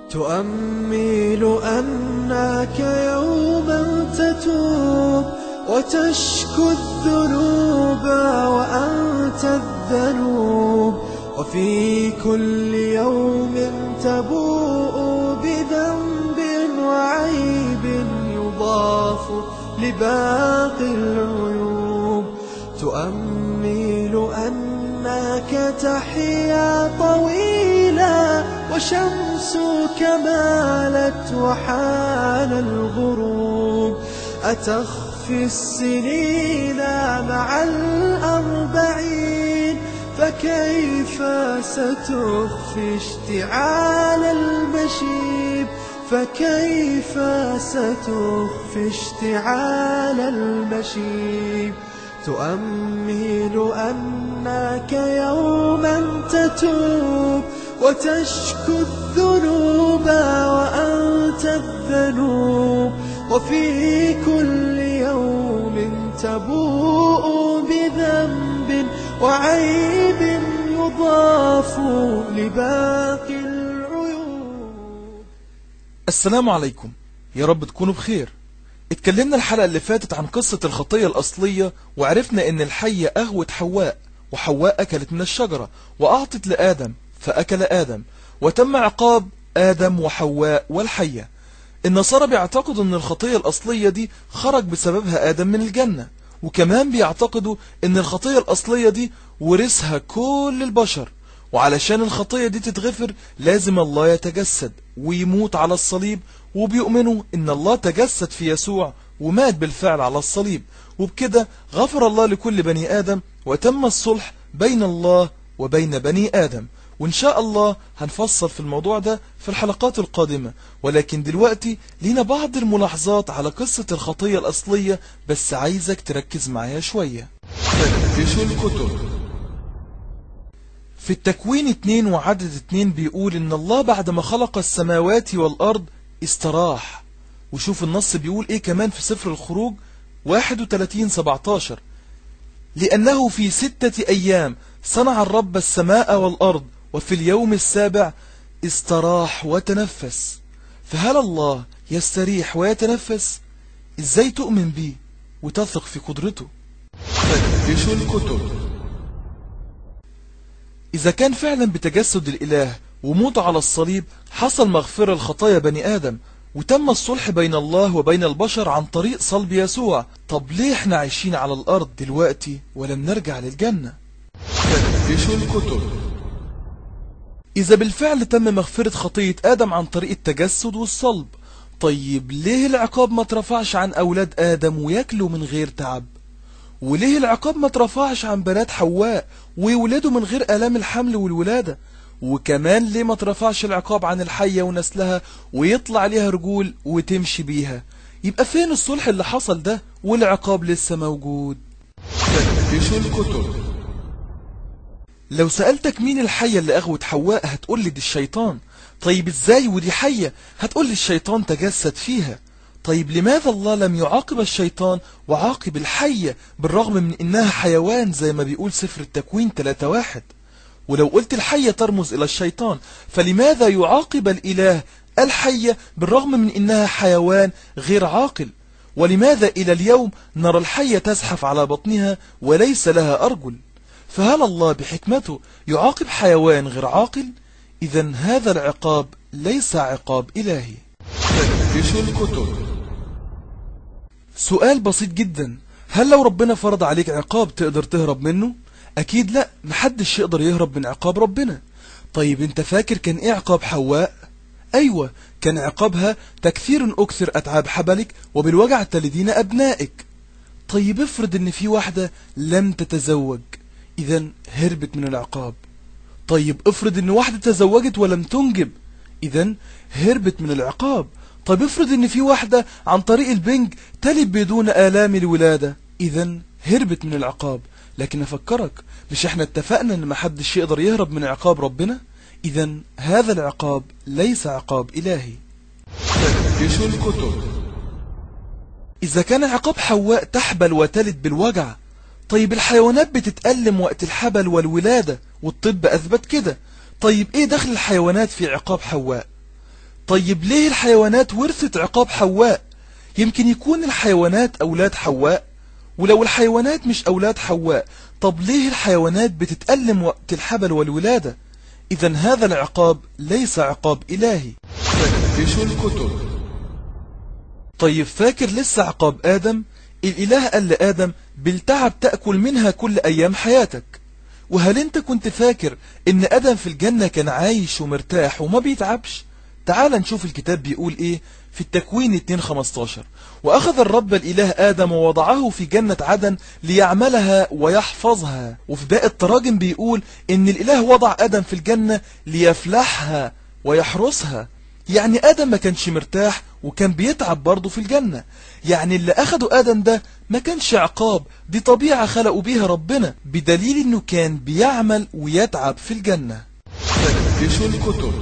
تؤمل أنك يوما تتوب وتشكو الذنوب وأنت الذنوب، وفي كل يوم تبوء بذنب وعيب يضاف لباقي العيوب. تؤمل أنك تحيا طويلا وشمسك مالت وحان الغروب، أتخفي السنين مع 40 فكيف ستخفي اشتعال المشيب؟ فكيف ستخفي اشتعال المشيب؟ تؤمل أنك يوما تتوب وتشكو الذنوب وأنت الذنوب، وفي كل يوم تبوء بذنب وعيب يضاف لباقي العيوب. السلام عليكم، يا رب تكونوا بخير. اتكلمنا الحلقة اللي فاتت عن قصة الخطية الأصلية، وعرفنا ان الحية أغوت حواء، وحواء أكلت من الشجرة وأعطت لآدم فأكل آدم، وتم عقاب آدم وحواء والحية. النصارى بيعتقدوا ان الخطية الأصلية دي خرج بسببها آدم من الجنة، وكمان بيعتقدوا ان الخطية الأصلية دي ورثها كل البشر، وعلشان الخطية دي تتغفر لازم الله يتجسد ويموت على الصليب، وبيؤمنوا ان الله تجسد في يسوع ومات بالفعل على الصليب، وبكده غفر الله لكل بني آدم وتم الصلح بين الله وبين بني آدم. وإن شاء الله هنفصل في الموضوع ده في الحلقات القادمة، ولكن دلوقتي لينا بعض الملاحظات على قصة الخطية الأصلية، بس عايزك تركز معايا شوية. فتشوا الكتب. في التكوين 2 وعدد 2 بيقول إن الله بعد ما خلق السماوات والأرض استراح. وشوف النص بيقول إيه كمان في سفر الخروج 31:17: لأنه في 6 أيام صنع الرب السماء والأرض، وفي اليوم السابع استراح وتنفس. فهل الله يستريح ويتنفس؟ إزاي تؤمن بيه وتثق في قدرته؟ فتشوا الكتب. إذا كان فعلا بتجسد الإله وموته على الصليب حصل مغفرة لخطايا بني آدم، وتم الصلح بين الله وبين البشر عن طريق صلب يسوع، طب ليه احنا عايشين على الأرض دلوقتي ولم نرجع للجنة؟ فتشوا الكتب. إذا بالفعل تم مغفرة خطية آدم عن طريق التجسد والصلب، طيب ليه العقاب ما ترفعش عن أولاد آدم وياكلوا من غير تعب؟ وليه العقاب ما ترفعش عن بنات حواء ويولدوا من غير آلام الحمل والولادة؟ وكمان ليه ما ترفعش العقاب عن الحية ونسلها ويطلع ليها رجول وتمشي بيها؟ يبقى فين الصلح اللي حصل ده والعقاب لسه موجود؟ فتشوا الكتب. لو سألتك مين الحية اللي أغوت حواء هتقولي دي الشيطان. طيب ازاي ودي حية؟ هتقولي الشيطان تجسد فيها. طيب لماذا الله لم يعاقب الشيطان وعاقب الحية بالرغم من إنها حيوان زي ما بيقول سفر التكوين 3:1؟ ولو قلت الحية ترمز إلى الشيطان، فلماذا يعاقب الإله الحية بالرغم من إنها حيوان غير عاقل؟ ولماذا إلى اليوم نرى الحية تزحف على بطنها وليس لها أرجل؟ فهل الله بحكمته يعاقب حيوان غير عاقل؟ إذن هذا العقاب ليس عقاب إلهي. فتشوا الكتب. سؤال بسيط جدا، هل لو ربنا فرض عليك عقاب تقدر تهرب منه؟ أكيد لا، محدش يقدر يهرب من عقاب ربنا. طيب انت فاكر كان ايه عقاب حواء؟ أيوة، كان عقابها تكثير أكثر أتعاب حبلك وبالوجع تلدين أبنائك. طيب افرض ان في واحدة لم تتزوج، إذن هربت من العقاب. طيب افرض ان واحدة تزوجت ولم تنجب، إذن هربت من العقاب. طيب افرض ان في واحدة عن طريق البنج تلد بدون آلام الولادة، إذن هربت من العقاب. لكن أفكرك، مش احنا اتفقنا ان محدش يقدر يهرب من عقاب ربنا؟ إذن هذا العقاب ليس عقاب إلهي. فتشوا الكتب. إذا كان عقاب حواء تحبل وتلد بالوجع، طيب الحيوانات بتتألم وقت الحبل والولادة والطب أثبت كده، طيب إيه دخل الحيوانات في عقاب حواء؟ طيب ليه الحيوانات ورثت عقاب حواء؟ يمكن يكون الحيوانات أولاد حواء. ولو الحيوانات مش أولاد حواء، طب ليه الحيوانات بتتألم وقت الحبل والولادة؟ إذا هذا العقاب ليس عقاب إلهي. فتشوا الكتب. طيب فاكر لسه عقاب آدم؟ الإله قال لآدم بالتعب تأكل منها كل أيام حياتك. وهل أنت كنت فاكر إن آدم في الجنة كان عايش ومرتاح وما بيتعبش؟ تعال نشوف الكتاب بيقول إيه في التكوين 2:15: وأخذ الرب الإله آدم ووضعه في جنة عدن ليعملها ويحفظها. وفي باقي التراجم بيقول إن الإله وضع آدم في الجنة ليفلحها ويحرسها. يعني آدم ما كانش مرتاح وكان بيتعب برضه في الجنة. يعني اللي أخده آدم ده ما كانش عقاب، دي طبيعة خلقوا بيها ربنا، بدليل إنه كان بيعمل ويتعب في الجنة. فتشوا الكتب.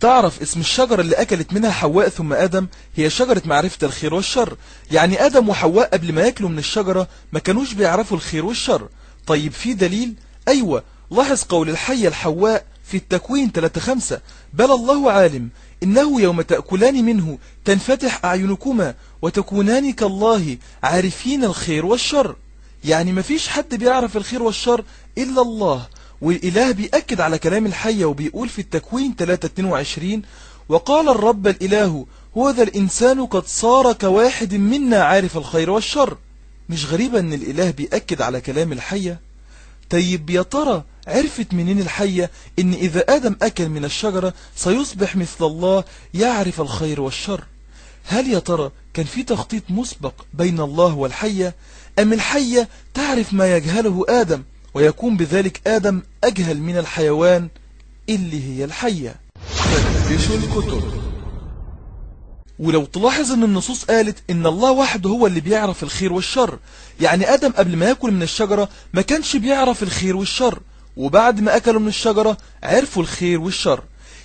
تعرف اسم الشجرة اللي أكلت منها حواء ثم آدم؟ هي شجرة معرفة الخير والشر. يعني آدم وحواء قبل ما يأكلوا من الشجرة ما كانوش بيعرفوا الخير والشر. طيب في دليل؟ أيوة، لاحظ قول الحية لحواء في التكوين 3:5: بل الله عالم إنه يوم تأكلان منه تنفتح أعينكما وتكونان كالله عارفين الخير والشر. يعني ما فيش حد بيعرف الخير والشر إلا الله. والإله بيأكد على كلام الحية وبيقول في التكوين 3:22: وقال الرب الإله هو ذا الإنسان قد صار كواحد منا عارف الخير والشر. مش غريبة أن الإله بيأكد على كلام الحية؟ طيب يا ترى عرفت منين الحية إن إذا آدم أكل من الشجرة سيصبح مثل الله يعرف الخير والشر؟ هل يا ترى كان في تخطيط مسبق بين الله والحية، أم الحية تعرف ما يجهله آدم ويكون بذلك آدم أجهل من الحيوان اللي هي الحية؟ فتشوا الكتب. ولو تلاحظ ان النصوص قالت ان الله وحده هو اللي بيعرف الخير والشر. يعني آدم قبل ما يأكل من الشجرة ما كانش بيعرف الخير والشر، وبعد ما أكلوا من الشجرة عرفوا الخير والشر.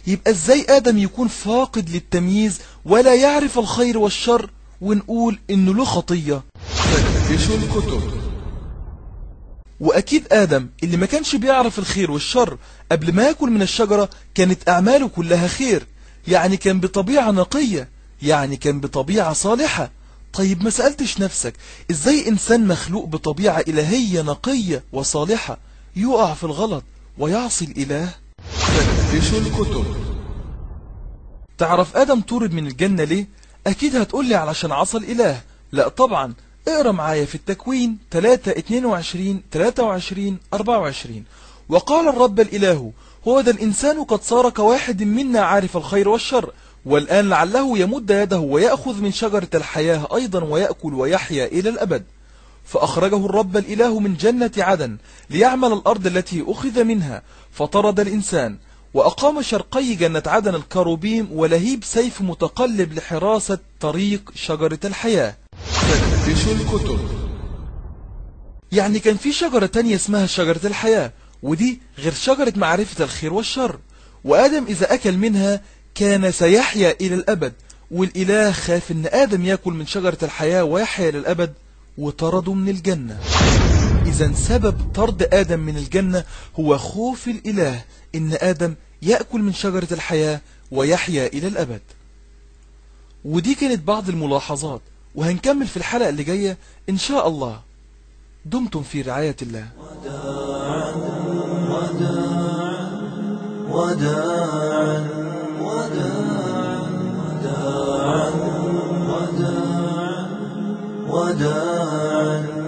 يبقى ازاي آدم يكون فاقد للتمييز ولا يعرف الخير والشر ونقول انه له خطية؟ فتشوا الكتب. وأكيد آدم اللي ما كانش بيعرف الخير والشر قبل ما يأكل من الشجرة كانت أعماله كلها خير، يعني كان بطبيعة نقية، يعني كان بطبيعة صالحة. طيب ما سألتش نفسك إزاي إنسان مخلوق بطبيعة إلهية نقية وصالحة يقع في الغلط ويعصي الإله؟ فتشوا الكتب. تعرف آدم طرد من الجنة ليه؟ أكيد هتقولي علشان عصى الإله. لا طبعا، اقرأ معايا في التكوين 3:22 23 24: وقال الرب الإله هو ذا الإنسان قد صار كواحد منا عارف الخير والشر، والآن لعله يمد يده ويأخذ من شجرة الحياة أيضا ويأكل ويحيا إلى الأبد. فأخرجه الرب الإله من جنة عدن ليعمل الأرض التي أخذ منها، فطرد الإنسان. وأقام شرقي جنة عدن الكروبيم ولهيب سيف متقلب لحراسة طريق شجرة الحياة. فتشوا الكتب. يعني كان في شجرة تانية اسمها شجرة الحياة، ودي غير شجرة معرفة الخير والشر، وآدم إذا أكل منها كان سيحيا إلى الأبد. والإله خاف إن آدم يأكل من شجرة الحياة ويحيا إلى الأبد وطرده من الجنة. إذا سبب طرد آدم من الجنة هو خوف الإله إن آدم يأكل من شجرة الحياة ويحيا إلى الأبد. ودي كانت بعض الملاحظات، وهنكمل في الحلقة اللي جاية إن شاء الله. دمتم في رعاية الله. وداعا وداعا وداعا وداعا وداعا.